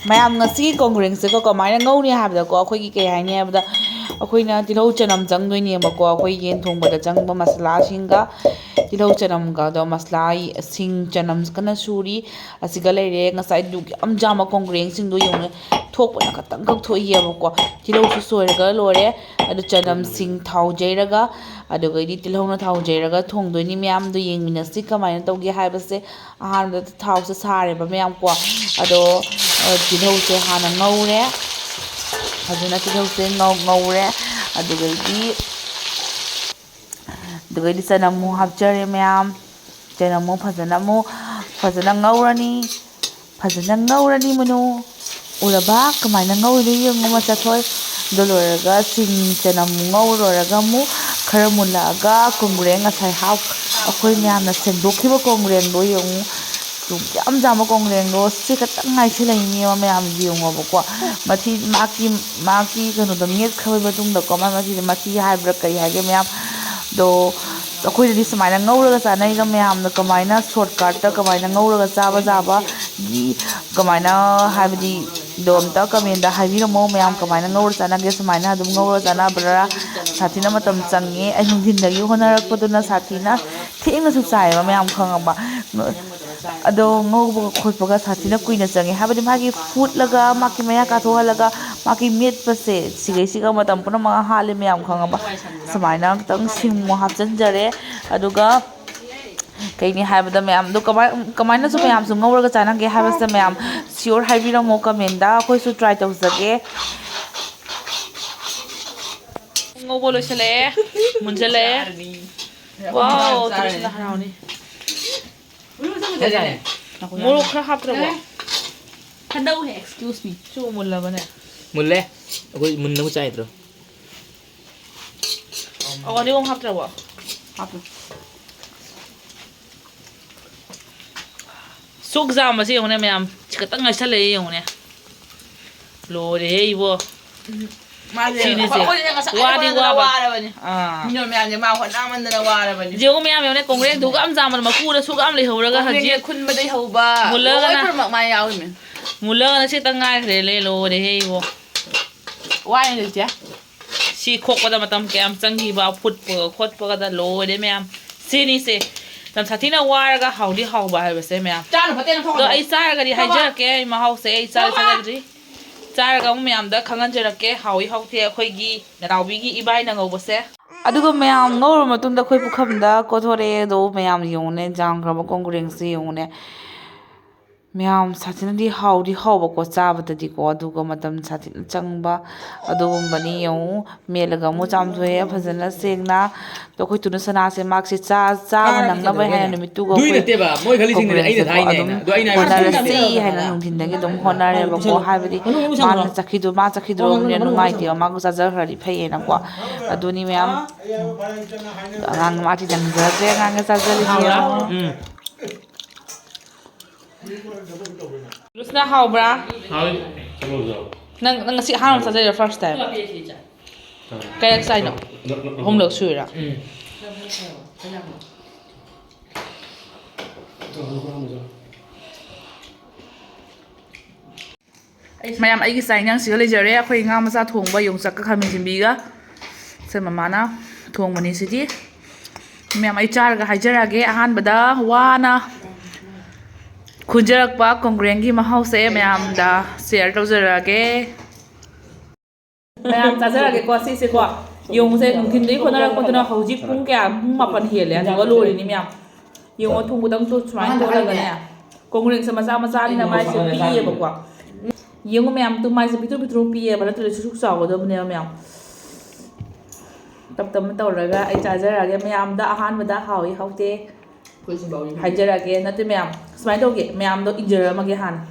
ꯃꯌꯥꯝ ꯉꯁꯤꯒꯤ ꯀꯣꯡꯒ꯭ꯔꯦꯡꯁꯦꯀꯣ ꯀꯃꯥꯏꯅ ꯉꯧꯅꯤ ꯍꯥꯏꯕꯗꯀꯣ ꯑꯩꯈꯣꯏꯒꯤ ꯀꯩ ꯍꯥꯏꯅꯤ ꯍꯥꯏꯕꯗ ꯑꯩꯈꯣꯏꯅ ꯇꯤꯜꯍꯧ ꯆꯅꯝ ꯆꯪꯗꯣꯏꯅꯦꯕꯀꯣ꯫ ꯑꯩꯈꯣꯏ ꯌꯦꯟ ꯊꯣꯡꯕꯗ ꯆꯪꯕ ꯃꯁꯥꯂꯥꯁꯤꯡꯒ ꯇꯤꯜꯍꯧ ꯆꯅꯝꯒ ꯑꯗꯣ ꯃꯁꯥꯂꯥ ꯁꯤꯡ ꯆꯅꯝ ꯀꯟꯅ ꯁꯨꯔꯤ꯫ ꯑꯁꯤꯒ ꯂꯩꯔꯦ ꯉꯁꯥꯏ ꯗꯨꯛ ꯌꯥꯝ ꯌꯥꯝꯕ ꯀꯣꯡꯒ꯭ꯔꯦꯡꯁꯤꯡꯗꯣ ꯌꯦꯡꯉꯨꯅꯦ꯫ ꯊꯣꯛꯄꯅ ꯈꯇꯪꯈꯛ ꯊꯣꯛꯏꯑꯕꯀꯣ꯫ ꯇꯤꯜꯍꯧꯁꯨ ꯁꯣꯏꯔꯒ ꯂꯣꯏꯔꯦ꯫ ꯑꯗꯨ ꯆꯅꯝꯁꯤꯡ ꯊꯥꯎ ꯌꯩꯔꯒ ꯑꯗꯨꯒꯩꯗꯤ ꯇꯤꯜꯍꯧꯅ ꯊꯥꯎ ꯌꯩꯔꯒ ꯊꯣꯡꯗꯣꯏꯅꯤ꯫ ꯃꯌꯥꯝꯗꯣ ꯌꯦꯡꯃꯤꯟꯅꯁꯤ ꯀꯃꯥꯏꯅ ꯇꯧꯒꯦ ꯍꯥꯏꯕꯁꯦ꯫ ꯑꯍꯥꯟꯕꯗ ꯊꯥꯎꯁꯦ ꯁꯥꯔꯦꯕ ꯃꯌꯥꯝ ꯀꯣ꯫ ꯑꯗꯣ, ꯑ, ꯇꯤꯜꯍꯧꯁꯦ ꯍꯥꯟꯅ ꯉꯧꯔꯦ꯫ ꯐꯖꯅ ꯇꯤꯜꯍꯧꯁꯦ ꯉꯧ-, ꯉꯧꯔꯦ꯫ ꯑꯗꯨꯗꯒꯤꯗꯤ, ꯑꯗꯨꯗꯒꯤꯗꯤ ꯆꯅꯝ ꯑꯃꯨꯛ ꯍꯥꯞꯆꯔꯦ ꯃꯌꯥꯝ꯫ ꯆꯅꯝ ꯑꯃꯨꯛ ꯐꯖꯅ ꯑꯃꯨꯛ, ꯐꯖꯅ ꯉꯧꯔꯅꯤ꯫ ꯐꯖꯅ ꯉꯧꯔꯅꯤ ꯃꯨꯅꯨ꯫ ꯎꯔꯕ? ꯀꯃꯥꯏꯅ ꯉꯧꯔꯤꯅꯣ ꯌꯦꯡꯉꯨ ꯃꯆꯥꯊꯣꯏ꯫ ꯑꯗꯨ ꯂꯣꯏꯔꯒ ꯁꯤꯡ ꯆꯅꯝ ꯉꯧ ꯂꯣꯏꯔꯒ ꯑꯃꯨꯛ ꯈꯔ ꯃꯨꯜꯂꯛꯑꯒ ꯀꯣꯡꯒ꯭ꯔꯦꯡ ꯉꯁꯥꯏ ꯍꯥꯞ-, ꯑꯩꯈꯣꯏ ꯃꯌꯥꯝꯅ ꯁꯦꯡꯗꯣꯛꯈꯤꯕ ꯀꯣꯡꯒ꯭ꯔꯦꯡꯗꯣ ꯌꯦꯡꯉꯨ꯫ ꯌꯥꯝ ꯌꯥꯝꯕ ꯀꯣꯡꯒ꯭ꯔꯦꯡꯗꯣ ꯁꯤ ꯈꯛꯇꯪ ꯉꯥꯏꯁꯤꯜꯂꯛꯏꯅꯦꯕ ꯃꯌꯥꯝ ꯌꯦꯡꯉꯣꯕꯀꯣ꯫ ꯃꯊꯤ ꯃꯥꯒꯤ, ꯃꯥꯒꯤ ꯀꯩꯅꯣꯗꯣ ꯃꯦꯠꯈ꯭ꯔꯕ ꯃꯇꯨꯡꯗꯀꯣ ꯃꯥ ꯃꯊꯤꯗ ꯃꯊꯤ ꯍꯥꯏꯕ꯭ꯔꯥ ꯀꯩ ꯍꯥꯏꯒꯦ ꯃꯌꯥꯝ꯫ ꯑꯗꯣ ꯑꯩꯈꯣꯏꯗꯗꯤ ꯁꯨꯃꯥꯏꯅ ꯉꯧꯔꯒ ꯆꯥꯅꯩꯒ ꯃꯌꯥꯝꯅ ꯀꯃꯥꯏꯅ shortcutꯇ ꯀꯃꯥꯏꯅ ꯉꯧꯔꯒ ꯆꯥꯕ ꯆꯥꯕꯒꯤ ꯀꯃꯥꯏꯅ ꯍꯥꯏꯕꯗꯤ ꯑꯗꯣ ꯑꯝꯇ commentꯇ ꯍꯥꯏꯕꯤꯔꯝꯃꯣ ꯃꯌꯥꯝ ꯀꯃꯥꯏꯅ ꯉꯧꯔ ꯆꯥꯅꯒꯦ? ꯁꯨꯃꯥꯏꯅ ꯑꯗꯨꯝ ꯉꯧꯔ ꯆꯥꯅꯕ꯭ꯔꯥ? ꯁꯥꯊꯤꯅ ꯃꯇꯝ ꯆꯪꯉꯦ꯫ ꯑꯩ ꯅꯨꯡꯊꯤꯟꯗꯒꯤ ꯍꯣꯠꯅꯔꯛꯄꯗꯨꯅ ꯁꯥꯊꯤꯅ ꯊꯦꯡꯅꯁꯨ ꯆꯥꯏꯌꯦꯕ ꯃꯌꯥꯝ ꯈꯪꯉꯕ꯫ ꯑꯗꯣ ꯉꯧꯕꯒ ꯈꯣꯠꯄꯒ ꯁꯥꯊꯤꯅ ꯀꯨꯏꯅ ꯆꯪꯉꯦ꯫ ꯍꯥꯏꯕꯗꯤ ꯃꯥꯒꯤ ꯐꯨꯠꯂꯒ ꯃꯥꯒꯤ ꯃꯌꯥ ꯀꯥꯊꯣꯛꯍꯜꯂꯒ ꯃꯥꯒꯤ ꯃꯦꯠꯄꯁꯦ ꯁꯤꯒꯩꯁꯤꯒ ꯃꯇꯝ ꯄꯨꯝꯅꯃꯛ ꯍꯥꯜꯂꯦ ꯃꯌꯥꯝ ꯈꯪꯉꯕ꯫ ꯁꯨꯃꯥꯏꯅ ꯈꯤꯇꯪ ꯁꯤꯡ ꯑꯃꯨꯛ ꯍꯥꯞꯆꯤꯟꯖꯔꯦ꯫ ꯑꯗꯨꯒ ꯀꯩꯅꯤ ꯍꯥꯏꯕꯗ ꯃꯌꯥꯝꯗꯣ ꯀꯃꯥꯏ-, ꯀꯃꯥꯏꯅꯁꯨ ꯃꯌꯥꯝꯁꯨ ꯉꯧꯔꯒ ꯆꯥꯅꯒꯦ ꯍꯥꯏꯕꯁꯦ ꯃꯌꯥꯝ sure ꯍꯥꯏꯕꯤꯔꯝꯃꯣ commentꯇ꯫ ꯑꯩꯈꯣꯏꯁꯨ try ꯇꯧꯖꯒꯦ꯫ ꯉꯧꯕ ꯂꯣꯏꯁꯤꯜꯂꯛꯑꯦ꯫ ꯃꯨꯟꯖꯜꯂꯛꯑꯦ꯫ Wow, ꯇ꯭ꯔꯤꯁꯅ ꯍꯔꯥꯎꯅꯤ꯫ ꯃꯣꯔꯣꯛ ꯈꯔ ꯍꯥꯞꯇ꯭ꯔꯕꯣ? ꯈꯟꯗꯧꯍꯦ, excuse me꯫ ꯆꯨ ꯃꯨꯜꯂꯕꯅꯦ꯫ ꯃꯨꯜꯂꯦ꯫ ꯑꯩꯈꯣꯏ ꯃꯨꯟꯅꯕ ꯆꯥꯏꯗ꯭ꯔꯣ? ꯑꯣ, ꯑꯅꯤ ꯑꯍꯨꯝ ꯍꯥꯞꯇ꯭ꯔꯕꯣ? ꯍꯥꯞꯄꯨ꯫ ꯁꯨꯛ ꯆꯥꯝꯕꯁꯦ ꯌꯦꯡꯉꯨꯅꯦ ꯃꯌꯥꯝ, ꯁꯤ ꯈꯛꯇꯪ ꯉꯥꯏꯁꯜꯂꯛꯑꯦ ꯌꯦꯡꯉꯨꯅꯦ꯫ ꯂꯣꯏꯔꯦꯍꯦ ꯏꯕꯣ꯫ ꯃꯥꯁꯦ ꯁꯤꯅꯤꯁꯦ꯫ ꯑꯩꯈꯣꯏꯅ ꯉꯁꯥꯏ ꯋꯥꯗꯤ ꯍꯣꯠꯅꯗꯅ ꯋꯥꯕ꯫ ꯋꯥꯔꯕꯅꯤ꯫ ꯑꯥ꯫ ꯃꯤꯅꯣ ꯃꯌꯥꯝꯁꯦ ꯃꯥ ꯍꯣꯠꯅꯃꯟꯗꯅ ꯋꯥꯔꯕꯅꯤ꯫ ꯌꯦꯡꯉꯨ ꯃꯌꯥꯝ ꯌꯦꯡꯉꯨꯅꯦ, ꯀꯣꯡꯒ꯭ꯔꯦꯡ ꯗꯨꯛ ꯌꯥꯝ ꯆꯥꯝꯕꯗ ꯃꯀꯨꯗ ꯁꯨꯛ ꯌꯥꯝ ꯂꯩꯍꯧꯔꯒ ꯀꯣꯡꯒ꯭ꯔꯦꯡꯁꯦ ꯍꯧꯖꯤꯛ ꯈꯨꯟꯕꯗꯩ ꯍꯧꯕ ꯃꯨꯜꯂꯒꯅ ꯂꯣꯏ ꯄꯨꯝꯅꯃꯛ ꯃꯥ ꯌꯥꯎꯔꯤꯃꯦ꯫ ꯃꯨꯜꯂꯒꯅ ꯁꯤꯇꯪ ꯉꯥꯏꯈ꯭ꯔꯦ, ꯂꯦ, ꯂꯣꯏꯔꯦꯍꯦ ꯏꯕꯣ꯫ ꯋꯥꯏꯅꯦ ꯆꯦ꯫ ꯁꯤ ꯈꯣꯛꯄꯗ ꯃꯇꯝ ꯀꯌꯥꯝ ꯆꯪꯈꯤꯕ, ꯐꯨꯠꯄꯒ ꯈꯣꯠꯄꯒꯗ ꯂꯣꯏꯔꯦ ꯃꯌꯥꯝ꯫ ꯁꯤꯅꯤꯁꯦ ꯌꯥꯝ ꯁꯥꯊꯤꯅ ꯋꯥꯔꯒ ꯍꯥꯎꯗꯤ ꯍꯥꯎꯕ ꯍꯥꯏꯕꯁꯦ ꯃꯌꯥꯝ꯫ ꯆꯥꯅ ꯐꯠꯇꯦꯅ ꯑꯗꯣ ꯊꯣꯡꯉꯦ꯫ ꯑꯩ ꯆꯥꯔꯒꯗꯤ ꯊꯣꯡꯉꯦ꯫ ꯍꯥꯏꯖꯔꯛꯀꯦ, ꯑꯩ ꯃꯍꯥꯎꯁꯦ ꯑꯩ ꯆꯥꯗꯤ ꯊꯣꯡꯉꯦ꯫ ꯆꯥꯖꯗ꯭ꯔꯤ꯫ ꯆꯥꯔꯒ ꯑꯃꯨꯛ ꯃꯌꯥꯝꯗ ꯈꯪꯍꯟꯖꯔꯛꯀꯦ ꯍꯥꯎꯏ ꯍꯥꯎꯇꯦ ꯑꯩꯈꯣꯏꯒꯤ ꯅꯅꯥꯎꯕꯤꯒꯤ ꯏꯕꯥꯏꯅ ꯉꯧꯕꯁꯦ꯫ ꯑꯗꯨꯒ ꯃꯌꯥꯝ ꯉꯧꯔ ꯃꯇꯨꯡꯗ ꯑꯩꯈꯣꯏ ꯄꯨꯈꯝꯗ ꯀꯣꯊꯣꯔꯛꯑꯦ꯫ ꯑꯗꯣ ꯃꯌꯥꯝ ꯌꯦꯡꯉꯨꯅꯦ, ꯖꯥꯝꯈ꯭ꯔꯕ ꯀꯣꯡꯒ꯭ꯔꯦꯡꯁꯦ ꯌꯦꯡꯉꯨꯅꯦ꯫ ꯃꯌꯥꯝ ꯁꯥꯊꯤꯅꯗꯤ ꯍꯥꯎꯗꯤ ꯍꯥꯎꯕꯀꯣ, ꯆꯥꯕꯗꯗꯤꯀꯣ, ꯑꯗꯨꯒ ꯃꯇꯝ ꯁꯥꯊꯤꯅ ꯆꯪꯕ ꯑꯗꯨꯒꯨꯝꯕꯅꯤ꯫ ꯌꯦꯡꯉꯨ, ꯃꯦꯠꯂꯒ ꯑꯃꯨꯛ ꯆꯥꯝꯊꯣꯛꯑꯦ ꯐꯖꯅ ꯁꯦꯡꯅ꯫ ꯑꯗꯣ ꯑꯩꯈꯣꯏ ꯇꯨꯅꯨ ꯁꯅꯥꯁꯦ ꯃꯥꯛꯁꯦ ꯆꯥ-, ꯆꯥꯕ ꯅꯪꯅꯕ ꯍꯥꯏꯅ ꯅꯨꯃꯤꯠꯇꯨꯒ ꯑꯗꯨꯏ ꯑꯩꯈꯣꯏ ꯅꯠꯇꯦꯕ, ꯃꯣꯏ ꯈꯜꯂꯤꯁꯤꯡꯗꯨꯗꯤ ꯑꯩꯅ ꯀꯣꯡꯒ꯭ꯔꯦꯡꯁꯦꯀꯣ ꯊꯥꯏꯅꯦ ꯑꯗꯨꯝ ꯍꯥꯏꯅ꯫ ꯑꯗꯣ ꯑꯩꯅ ꯍꯥꯏꯕꯗꯤ ꯍꯣꯠꯅꯔꯁꯤ ꯍꯥꯏꯅ ꯅꯨꯡꯊꯤꯟꯗꯒꯤ ꯑꯗꯨꯝ ꯍꯣꯠꯅꯔꯦꯕꯀꯣ꯫ ꯍꯥꯏꯕꯗꯤ ꯃꯥꯅ ꯆꯠꯈꯤꯗꯣ-, ꯃꯥ ꯆꯠꯈꯤꯗꯣꯔꯕꯅꯤꯅ ꯅꯨꯡꯉꯥꯏꯇꯦꯕ, ꯃꯥ ꯆꯥꯖꯈ꯭ꯔꯗꯤ ꯐꯩꯌꯦꯅꯀꯣ꯫ ꯑꯗꯨꯅꯤ ꯃꯌꯥꯝ꯫ ꯑꯗꯣ ꯑꯉꯥꯡ ꯃꯥꯗꯤ ꯅꯪꯖꯗ꯭ꯔꯦ, ꯑꯉꯥꯡꯒ ꯆꯥꯖꯔꯤꯁꯦ ꯌꯦꯡꯉꯣ꯫ ꯎꯝ꯫ ꯂꯨꯁꯅꯥ, ꯍꯥꯎꯕ꯭ꯔꯥ? ꯍꯥꯎꯋꯤ꯫ ꯅꯪ, ꯅꯪ ꯉꯁꯤ ꯑꯍꯥꯟꯕ ꯆꯥꯖꯔꯤꯔꯣ, first time? ꯑꯥ꯫ ꯀꯌꯥꯔꯛ ꯆꯥꯏꯅꯣ? ꯅ-, ꯅ-, ꯅ-, ꯑꯍꯨꯝꯂꯛ ꯁꯨꯔꯤꯔꯥ? ꯎꯝ꯫ ꯃꯌꯥꯝ, ꯑꯩꯒꯤ ꯆꯥꯛ ꯏꯟꯖꯥꯡꯁꯤꯒ ꯂꯩꯖꯔꯦ꯫ ꯑꯩꯈꯣꯏ ꯉꯥ ꯃꯆꯥ ꯊꯣꯡꯕ, ꯌꯣꯡꯆꯥꯛꯀ ꯈꯥꯃꯦꯟ ꯁꯤꯟꯕꯤꯒ꯫ ꯑꯩꯈꯣꯏ ꯃꯃꯥꯅ ꯊꯣꯡꯕꯅꯤ ꯁꯤꯗꯤ꯫ ꯃꯌꯥꯝ, ꯑꯩ ꯆꯥꯔꯒ ꯍꯥꯏꯖꯔꯛꯑꯒꯦ꯫ ꯑꯍꯥꯟꯕꯗ ꯋꯥꯅ ꯈꯨꯟꯖꯔꯛꯄ ꯀꯣꯡꯒ꯭ꯔꯦꯡꯒꯤ ꯃꯍꯥꯎꯁꯦ ꯃꯌꯥꯝꯗ share ꯇꯧꯖꯔꯛꯑꯒꯦ꯫ ꯃꯌꯥꯝ ꯆꯥꯖꯔꯒꯦꯀꯣ꯫ ꯁꯤꯁꯦꯀꯣ, ꯌꯣꯡꯁꯦ ꯅꯨꯡꯊꯤꯟꯗꯒꯤ ꯍꯣꯠꯅꯔꯛꯄꯗꯨꯅ ꯍꯧꯖꯤꯛ ꯄꯨꯡ ꯀꯌꯥ? ꯄꯨꯡ ꯃꯥꯄꯟ ꯍꯦꯜꯂꯦ꯫ ꯑꯗꯨꯒ ꯂꯣꯏꯔꯤꯅꯤ ꯃꯌꯥꯝ꯫ ꯌꯦꯡꯉꯣ, ꯊꯨꯝ ꯈꯤꯇꯪ ꯇꯣꯠ ꯁꯨꯃꯥꯏꯅ ꯇꯣꯠꯂꯒꯅꯦ꯫ ꯀꯣꯡꯒ꯭ꯔꯦꯡꯁꯦ ꯃꯆꯥ ꯃꯆꯥꯅꯤꯅ ꯃꯥꯏꯁꯦ ꯄꯤꯛꯑꯦꯕꯀꯣ꯫ ꯌꯦꯡꯉꯣ ꯃꯌꯥꯝ, ꯇꯨ ꯃꯥꯏꯁꯦ ꯄꯤꯛꯇ꯭ꯔꯨ ꯄꯤꯛꯇ꯭ꯔꯨ ꯄꯤꯛꯑꯦꯕ, ꯅꯠꯇ꯭ꯔꯗꯤ ꯁꯨꯛ ꯆꯥꯎꯒꯗꯕꯅꯦꯕ ꯃꯌꯥꯝ꯫ ꯇꯞ ꯇꯞꯅ ꯇꯧꯔꯒ ꯑꯩ ꯆꯥꯖꯔꯛꯑꯒꯦ꯫ ꯃꯌꯥꯝꯗ ꯑꯍꯥꯟꯕꯗ ꯍꯥꯎꯏ ꯍꯥꯎꯇꯦ ꯍꯥꯏꯖꯔꯛꯑꯒꯦ꯫ ꯅꯠꯇꯦ ꯃꯌꯥꯝ, ꯁꯨꯃꯥꯏꯅ ꯇꯧꯒꯦ, ꯃꯌꯥꯝꯗꯣ ꯏꯟꯖꯔꯝꯃꯒꯦ ꯍꯥꯟꯅ꯫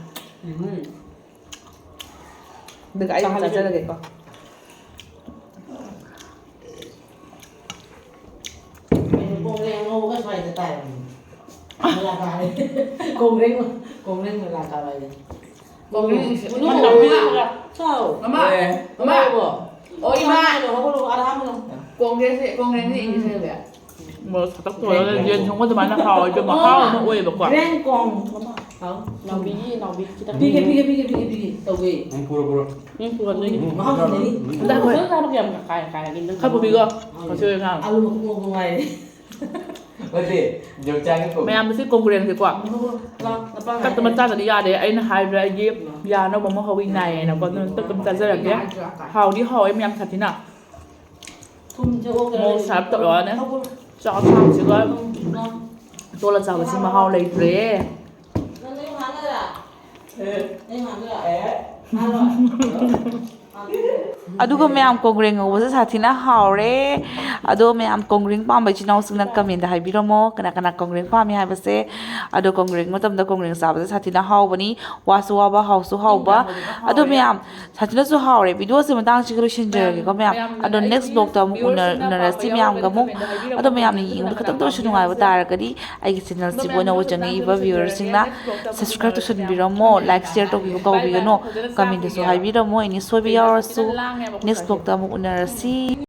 ꯑꯗꯨꯒ ꯑꯩ ꯑꯗꯨꯝ ꯆꯥꯖꯔꯒꯦꯀꯣ꯫ ꯇꯥꯏ꯫ ꯃꯦꯂꯥ ꯀꯥꯔꯦ꯫ ꯀꯣꯡꯒ꯭ꯔꯦꯡ, ꯀꯣꯡꯒ꯭ꯔꯦꯡ ꯃꯦꯂꯥ ꯀꯥꯕ ꯍꯥꯏꯁꯦ꯫ ꯀꯣꯡꯒ꯭ꯔꯦꯡ ꯏꯁꯩ꯫ ꯃꯅꯨꯡ ꯃꯅꯨꯡ ꯍꯧꯕ꯫ ꯆꯥꯎ꯫ ꯃꯃꯥ, ꯑꯦ꯫ ꯃꯃꯥ꯫ ꯍꯧꯕ꯫ ꯑꯣ, ꯏꯃꯥ꯫ ꯍꯧꯒꯠꯂꯣ, ꯍꯧꯒꯠꯂꯣ, ꯑꯥꯗ ꯍꯥꯞꯄꯨꯅꯣ꯫ ꯀꯣꯡꯒ꯭ꯔꯦꯡꯁꯦ, ꯀꯣꯡꯒ꯭ꯔꯦꯡꯁꯦ ꯏꯪꯂꯤꯁ ꯍꯩꯕ ꯌꯥꯏ꯫ ꯃꯣꯔꯣꯛ ꯁꯥꯇꯛ ꯇꯧꯔꯒ ꯌꯦꯟ ꯊꯣꯡꯕ ꯑꯗꯨꯃꯥꯏꯅ ꯍꯥꯎꯋꯦ, ꯑꯗꯨ ꯃꯍꯥꯎ ꯑꯃ ꯑꯣꯏꯌꯦꯕꯀꯣ꯫ ꯒ꯭ꯔꯦꯡ ꯀꯣꯡ꯫ ꯃꯃꯥ꯫ ꯍꯥꯎ꯫ ꯅꯥꯎꯕꯤꯒꯤ, ꯅꯥꯎꯕꯤ ꯈꯤꯇꯪ ꯄꯤꯒꯦ, ꯄꯤꯒꯦ, ꯄꯤꯒꯦ, ꯄꯤꯒꯦ, ꯄꯤꯒꯦ ꯇꯧꯋꯦ꯫ ꯅꯪ ꯄꯨꯔꯣ, ꯄꯨꯔꯣ꯫ ꯎꯝ, ꯄꯨꯔꯣ, ꯅꯣꯏꯒꯤ꯫ ꯃꯍꯥꯎ ꯂꯩꯅꯤ꯫ ꯅꯪ ꯆꯥꯕ ꯌꯥꯝ ꯀꯥꯏ, ꯀꯥꯏ, ꯅꯪ ꯈꯔ ꯄꯨꯕꯤꯈꯣ꯫ ꯃꯁꯤ ꯑꯣꯏꯅ ꯉꯥꯡꯉꯣ꯫ ꯑꯂꯨ ꯃꯀꯨ ꯃꯀꯨ ꯉꯥꯏꯔꯦ꯫ ꯅꯠꯇꯦ, ꯌꯣꯡꯆꯥꯛꯀꯤ ꯀꯧꯕ꯫ ꯃꯌꯥꯝꯗ ꯁꯤ ꯀꯣꯡꯒ꯭ꯔꯦꯡꯁꯦꯀꯣ꯫ ꯇꯞ ꯇꯞꯅ ꯆꯥꯗꯗꯤ ꯌꯥꯗꯦ꯫ ꯑꯩꯅ ꯍꯥꯏꯕꯗ ꯑꯩꯒꯤ ꯌꯥ ꯑꯅꯧꯕ ꯑꯃ ꯍꯧꯏ ꯅꯥꯏꯌꯦꯅꯀꯣ, ꯑꯗꯨꯅ ꯇꯞ ꯇꯞꯅ ꯆꯥꯖꯔꯒꯦ꯫ ꯍꯥꯎꯗꯤ ꯍꯥꯎꯋꯦ ꯃꯌꯥꯝ ꯁꯥꯊꯤꯅ꯫ ꯊꯨꯝꯁꯦ ꯑꯣꯛꯇꯔꯦ꯫ ꯃꯣꯔꯣꯛ ꯁꯥꯔꯞ ꯇꯧꯔꯛꯑꯣꯅꯦ꯫ ꯆꯥꯛ ꯊꯥꯡꯁꯤꯒ ꯇꯣꯠꯂ ꯆꯥꯕꯁꯤ ꯃꯍꯥꯎ ꯂꯩꯇ꯭ꯔꯦ꯫ ꯑꯗꯨꯒ ꯃꯌꯥꯝ ꯀꯣꯡꯒ꯭ꯔꯦꯡ ꯉꯧꯕꯁꯦ ꯁꯥꯊꯤꯅ ꯍꯥꯎꯔꯦ꯫ ꯑꯗꯣ ꯃꯌꯥꯝ ꯀꯣꯡꯒ꯭ꯔꯦꯡ ꯄꯥꯝꯕ ꯏꯆꯤꯟ ꯏꯅꯥꯎꯁꯤꯡꯅ ꯀꯃꯦꯟꯗ ꯍꯥꯏꯕꯤꯔꯝꯃꯣ, ꯀꯅꯥ ꯀꯅꯥ ꯀꯣꯡꯒ꯭ꯔꯦꯡ ꯄꯥꯝꯃꯤ ꯍꯥꯏꯕꯁꯦ꯫ ꯑꯗꯣ ꯀꯣꯡꯒ꯭ꯔꯦꯡ ꯃꯇꯝꯗ ꯀꯣꯡꯒ꯭ꯔꯦꯡ ꯆꯥꯕꯁꯦ ꯁꯥꯊꯤꯅ ꯍꯥꯎꯕꯅꯤ, ꯋꯥꯁꯨ ꯋꯥꯕ, ꯍꯥꯎꯁꯨ ꯍꯥꯎꯕ꯫ ꯑꯗꯣ ꯃꯌꯥꯝ ꯁꯥꯊꯤꯅꯁꯨ ꯍꯥꯎꯔꯦ꯫ ꯚꯤꯗꯤꯑꯣꯁꯦ ꯃꯇꯥꯡꯁꯤꯒ ꯂꯣꯏꯁꯤꯟꯖꯔꯒꯦꯀꯣ ꯃꯌꯥꯝ꯫ ꯑꯗꯣ ꯅꯦꯛꯁ ꯕ꯭ꯂꯣꯛꯇ ꯑꯃꯨꯛ ꯎꯅ-, ꯎꯅꯔꯁꯤ ꯃꯌꯥꯝꯒ ꯑꯃꯨꯛ꯫ ꯑꯗꯣ ꯃꯌꯥꯝꯅ ꯌꯦꯡꯕꯗ ꯈꯤꯇꯪꯇ ꯑꯣꯏꯔꯁꯨ ꯅꯨꯡꯉꯥꯏꯕ ꯇꯥꯔꯒꯗꯤ ꯑꯩꯒꯤ ꯆꯦꯅꯦꯜꯁꯤꯕꯨ ꯑꯅꯧꯕ ꯆꯪꯉꯛꯏꯕ ꯚ꯭ꯌꯨꯋꯔꯁꯤꯡꯅ ꯁꯕꯁꯀ꯭ꯔꯥꯏꯕ ꯇꯧꯁꯟꯕꯤꯔꯝꯃꯣ, ꯂꯥꯏꯛ, ꯁꯤꯌꯔ ꯇꯧꯕꯤꯕ ꯀꯥꯎꯕꯤꯒꯅꯨ꯫ ꯀꯃꯦꯟꯗꯁꯨ ꯍꯥꯏꯕꯤꯔꯝꯃꯣ, ꯑꯦꯅꯤ ꯁꯣꯏꯕ ꯌꯥꯎꯔꯁꯨ꯫ ꯅꯦꯛꯁ ꯕ꯭ꯂꯣꯛꯇ ꯑꯃꯨꯛ ꯎꯅꯔꯁꯤ꯫